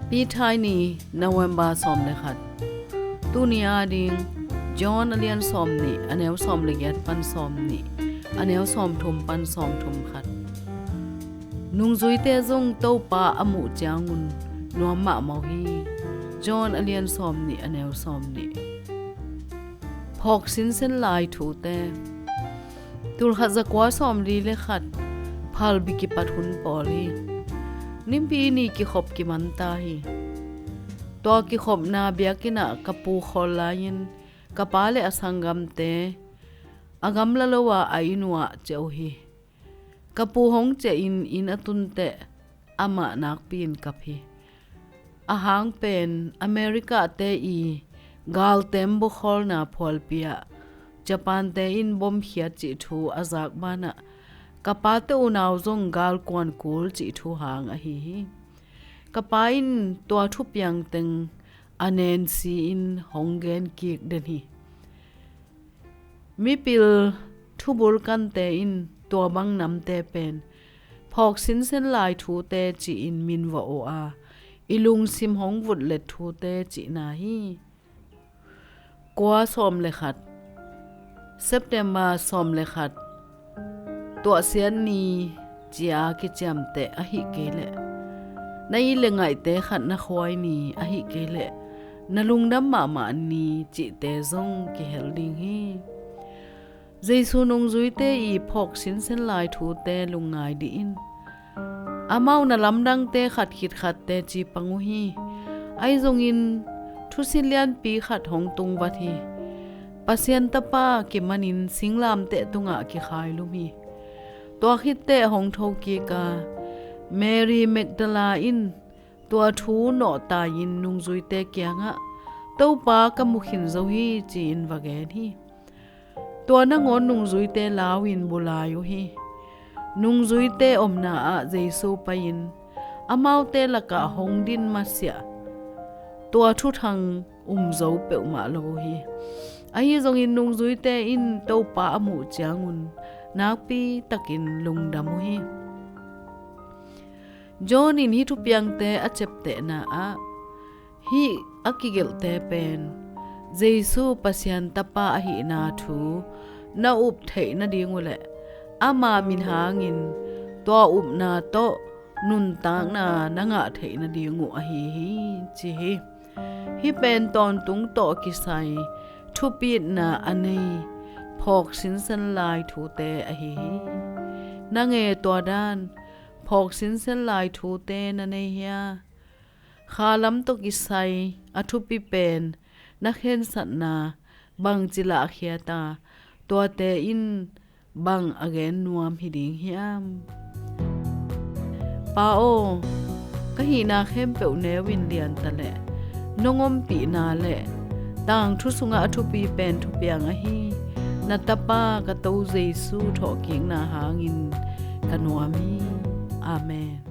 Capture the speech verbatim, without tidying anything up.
Pithai ni, November sawm le khat. Tuni ading John a lian sawm nih, a neu sawm le giat pan sawm nih, a neu sawm thum pan sawm thum khat. Nungzuite zong Topa a muh ciangun nuam mahmah uh hi. John a lian sawm nih, a neu sawm nih. Phawk sinsen lai thute. Tulkhat zakua sawmli le khat, phalbi kipat hun pawl hi. Nipi ni kikhop kimanta hi. Tua kikhopna biakinn ah ka pu khawl lai-in ka pa le a sanggamte a gamla lo a a inn uh ah ciah uh hi. Ka pu hong ciahin inn a tun teh amah nakpi-in kap hi. A hang pen America-te i galtem bukhawlna phualpi ah Japan-te in bomkhiat cih thu a zak banah ka pate unau zong galkuan kul cih thu hang ahi hi. Ka pa in tua thupiang teng a nensi-in hong gen kik den hi. Mipil thubulkante in tua bang namte pen phawk sinsen lai thute ci-in minvawh uh a, i lungsim hong vutlet thute cihna hi. Kua sawm le khat, September sawm le khat, tuahsiat ni cia kiciamteh ahih kei leh na it le ngaihte khat na khuai ni ahih kei leh na lungdam mahmah ni cihte zong kihel ding hi. Jesu nungzuite i phawk sinsen lai thute lungngai dih in. Amau na lamdangte khat khit khat teci pang uh hi. Ahi zongin thusin lianpi khat hong tungvat hi. Pasian Tapa kimanin singlamteh tungah kikhailum hi. Tua khitteh hong thokik a, Mary Magdala in tua thu nawhtai-in nungzuite kiangah, "Topa ka mu khin zo hi," ci-in va gen hi. Tua nangawn nungzuite lau-in bulai uh hi. Nungzuite omna ah Jesu pai-in amaute lakah hong din masiah tua thuthang um zo peuhmah lo uh hi. Ahi zongin nungzuite in Topa a muh ciangun nakpi takin lungdam uh hi. John in hih thupiangte a ciaptehna ah hih a kigelhte pen Jesu Pasian Tapa ahihna thu na up theih nading uh le ama min hangin tua upna tawh nuntakna na ngah theih nading uh ahi hi, ci hi. Hih pen tawntung tawh kisai thupitna a nei phawk sinsen lai thute ahi hi. Na nge tua dan phawk sinsen lai thute na nei hia? Khalam tawh kisai a thupi pen na khensatna bangci lahkhiat a, tuate in bang a gen nuam hi ding hiam? Pa aw, ka hihna khempeuh neu in lianta le nong ompihna le tangthu sungah a thupi pen thupiang ahi na Tapa ka To Jesu thawhkikna hangin ka nuam hi. Amen.